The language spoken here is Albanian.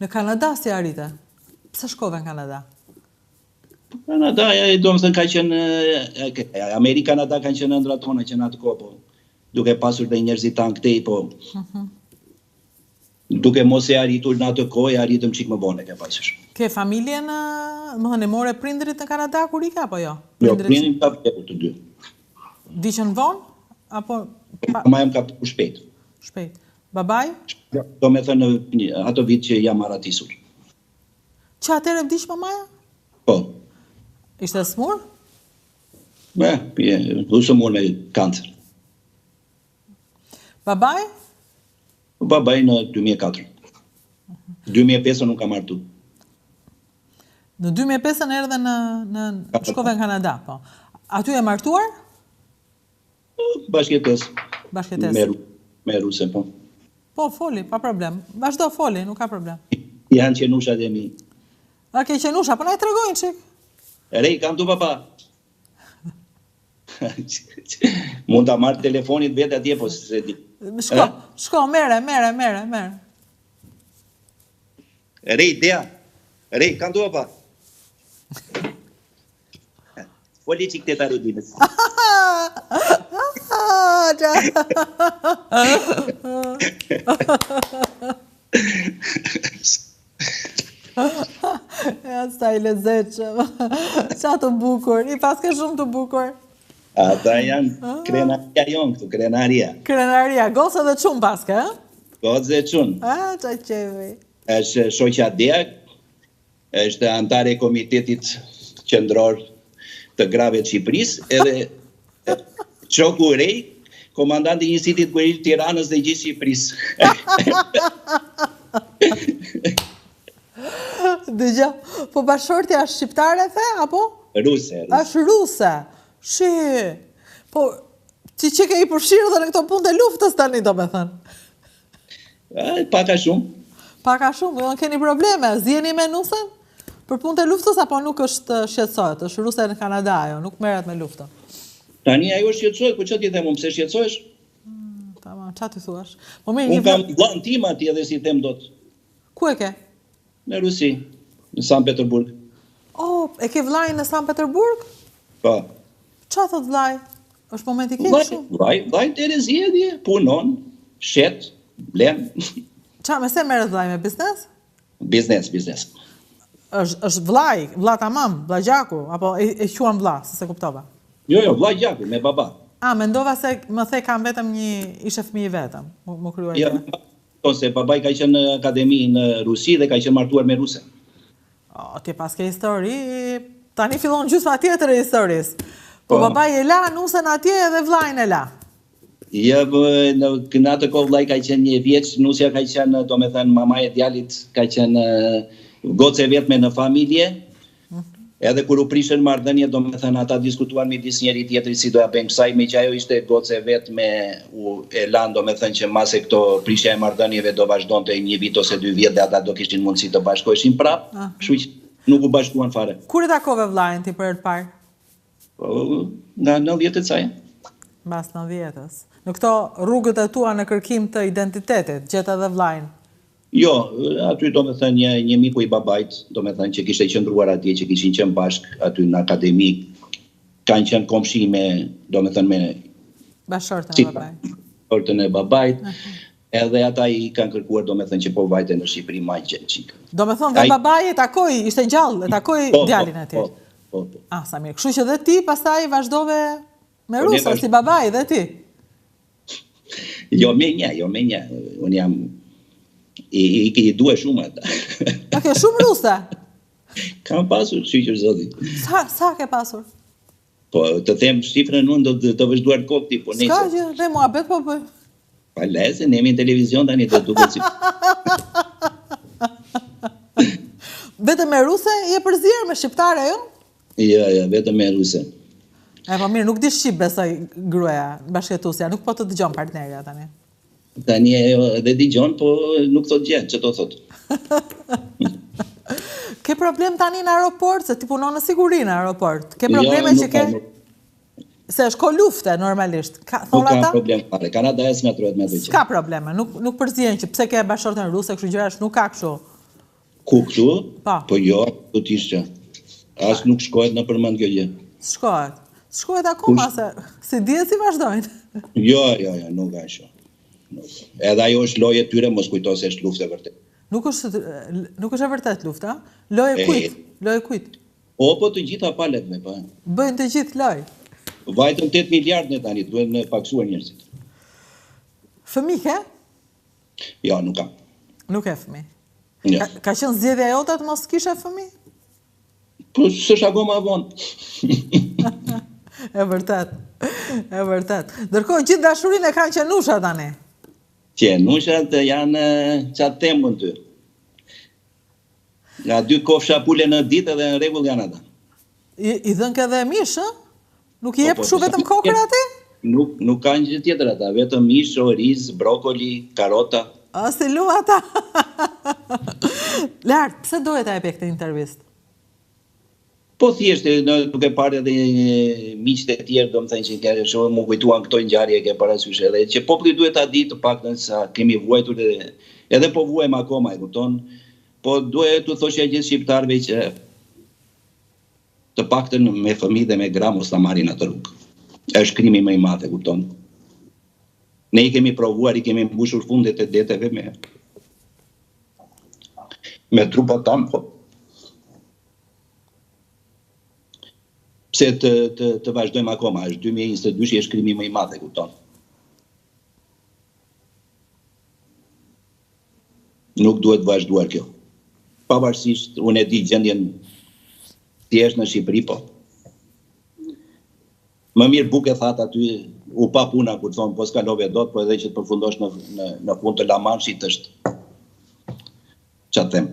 Në Kanada si arrite? Pse shkove në Kanada? Kanada, e, domethënë ka qenë, Amerikë, Kanada kanë qenë ëndrrat tona që në atë kohë, po, duke pasur dhe njerëzit tanë këtej, po, uh mhm. -huh. duke mos e arritur në atë kohë, e arritëm çikë më vonë e ke pasur. Ke familje në, domethënë, i more prindërit në Kanada kur ike, apo jo? Jo, prindërit ka vdekur të dy. Vdiqën vonë? Apo... Pa... Mamaja më ka vdekur shpejt. Shpejt. Babai? Domethënë në atë vit që jam arratisur. Që atëherë vdiq mamaja? Po. Ishte sëmurë? Be, u sëmur me kancer. Babai? Babai në 2004. 2005 nuk kam martu. Në 2005 erdhe në në shkove në Kanada, po. Aty je martuar? Bashkëjetesë. Bashkëjetesë. Me, me ruse, po. Po, foli, pa problem. Vazhdo, foli, nuk ka problem. Janë qenushat e mi. A ke qenusha, po na i trego një çik. Rej, kam tu papa. Mund ta marr telefonin vetë atje, po s'e di. Shko, shko, merre, merre, merre, merre. Rej, dea. Rej, kam tu papa. Foli çik teta Rudinës. Qa? Ja, sa i lezetshëm. Qa të bukur, i paske shumë të bukur. Ata janë ah. krenaria jonë këtu, krenaria. Krenaria, gocë dhe çun paske, eh? Gocë dhe çun. Ah, qa qevi. Është shoqja Dea, Është anëtare e Komitetit Qendror të Grave të Shqipërisë, edhe shoku Rej, komandant i njësitit gueril Tiranës dhe gjithë Shqipërisë. Dëgjo, po bashkëshortja është shqiptare the apo? Ruse, ruse. Është ruse. Shi. Po ti që ke i përfshirë dhe në këto punë të luftës tani domethënë. Pak a shumë. Pak a shumë, jo keni probleme, ziheni me nusen? Për punë të luftës apo nuk është shqetësohet, është ruse në Kanada ajo, nuk merret me luftën. Tani ajo shqetësohet, po ça t'i them unë, pse shqetësohesh? Mm, tamam, ça t'i thuash? Po mirë, unë kam vllanë tim atje dhe s'i them dot. Ku e ke? Në Rusi, në San Peterburg. Oh, e ke vllain në San Peterburg? Po. Ça thotë vllai? Është momenti keq shumë. Vllai, vllai terezi edhe, punon, shet, blen. Ça, me se merret vllai me biznes? Biznes, biznes. Është është vllai, vlla tamam, vlla gjaku apo e, e quan vlla, se s'e kuptova. Jo, jo, vlla gjaku me baba. A, mendova se më the kam vetëm një ishe fëmijë i vetëm. M'u, m'u krijua jo, ideja. Jo, se babai ka qenë në akademi në Rusi dhe ka qenë martuar me ruse. O, ti paske histori, tani fillon gjysma tjetër e historisë. Po, po babai e la nusen atje edhe vllain e la. Jo, po, në, në atë kohë vllai ka qenë një vjeç, nusja ka qenë, domethënë mamaja e djalit ka qenë gocë e vetme në familje. Edhe kur u prishën marrëdhëniet, domethënë ata diskutuan midis njëri tjetrit si do ja bëjmë kësaj, meqë ajo ishte gocë e vetme, u e lanë domethënë që mbase këto prishja e marrëdhënieve do vazhdonte një vit ose dy vjet dhe ata do kishin mundësi të bashkoheshin prapë, kështu që nuk u bashkuan fare. Kur e takove vllain ti për herë të parë? Po, nga 90 e ca. Mbas 90-ës. Në këto rrugët e tua në kërkim të identitetit, gjete edhe vllain. Jo, aty domethënë një një miku i babait, domethënë që kishte qëndruar atje, që kishin qenë bashkë aty në akademi, kanë qenë komshi me, domethënë me bashkëshorten e babait. Bashkëshorten e babait. Edhe ata i kanë kërkuar domethënë që po vajte në Shqipëri ma gjen çik. Domethënë dhe babai e takoi, ishte gjallë, e takoi po, po, djalin e tij. Po, po, po. Ah, sa mirë. Kështu që dhe ti pastaj vazhdove me po, ruse, si babai dhe ti. Jo me një, jo me një. Unë jam i i, i dua shumë ata. A ke shumë ruse? Kam pasur, shyqyr Zotit. Sa sa ke pasur? Po, të them shifrën unë do të të vësh duart në kokë ti, po nejse. S'ka gjë, dhe muhabet po bëj. Pa le se ne jemi në televizion tani do duket si. Vetëm me ruse je përzier me shqiptare, jo? Jo, jo, vetëm me ruse. E po mirë, nuk di shqip besoj gruaja, bashkëjetuesja, nuk po të dëgjon partnerja tani. Tani ajo edhe dëgjon, po nuk thotë gjë, ç'do thotë. Ke problem tani në aeroport, se ti punon në siguri në aeroport. Ke jo, probleme jo, që ke... Se është kohë lufte, normalisht. Ka, nuk ka problem fare, Kanadaja s'ngatërrohet me atë gjë. S'ka probleme, nuk, nuk përzihen që pse ke bashkëshorten ruse, kështu gjërash, nuk ka kështu. Ku këtu? Po. Po jo, do të ishte. As nuk shkohet nëpër mend kjo gjë. S'shkohet. S'shkohet akoma se s'i dihet si vazhdojnë. Jo, jo, jo, nuk ka shumë. Nuk. Edhe ajo është lojë e tyre, mos kujto se është luftë e vërtetë. Nuk është nuk është e vërtetë lufta. Lojë e kujt? Lojë e kujt? Po, po të gjitha palët me po. Bëjnë të gjithë lojë. Vajtën 8 miliard ne tani, duhen paksuar njerëzit. Fëmijë ke? Jo, nuk kam. Nuk ke fëmijë. Jo. Ka, ka qenë zgjedhja jote të mos kishe fëmijë? Po s'është akoma vonë. e vërtet. E vërtet. Ndërkohë gjithë dashurinë e kanë qenushat tani. Qenushat janë ça të them unë ty. Nga dy kofsha pule në ditë edhe në rregull janë ata. I, i dhënke edhe mish, ë? Nuk i po, jep po, kështu vetëm kokrra aty? Nuk, nuk kanë gjë tjetër ata, vetëm mish, oriz, brokoli, karota. A, si lum ata. Leart, pse doje ta jepje këtë intervistë? Po thjesht në duke parë edhe miqtë e tjerë, domethënë që kanë shumë m'u kujtuan këto ngjarje ke parasysh edhe që populli duhet ta di të paktën sa kemi vuajtur edhe edhe po vuajmë akoma, e kupton? Po duhet t'u thoshja gjithë shqiptarëve që të paktën me fëmijë dhe me gra mos ta marrin atë rrugë. Është krimi më i madh, e kupton? Ne i kemi provuar, i kemi mbushur fundet e deteve me me trupat tanë, po. Pse të, të, të vazhdojmë akoma, është 2022 është krimi më i madh, e kupton. Nuk duhet vazhduar kjo. Pavarësisht, unë e di gjendjen thjesht në Shqipëri, po. Më mirë bukë e thatë aty, u pa puna kur thonë po s'kalove dot, po edhe që të përfundosh në në në fund të La Manshit është ça të them.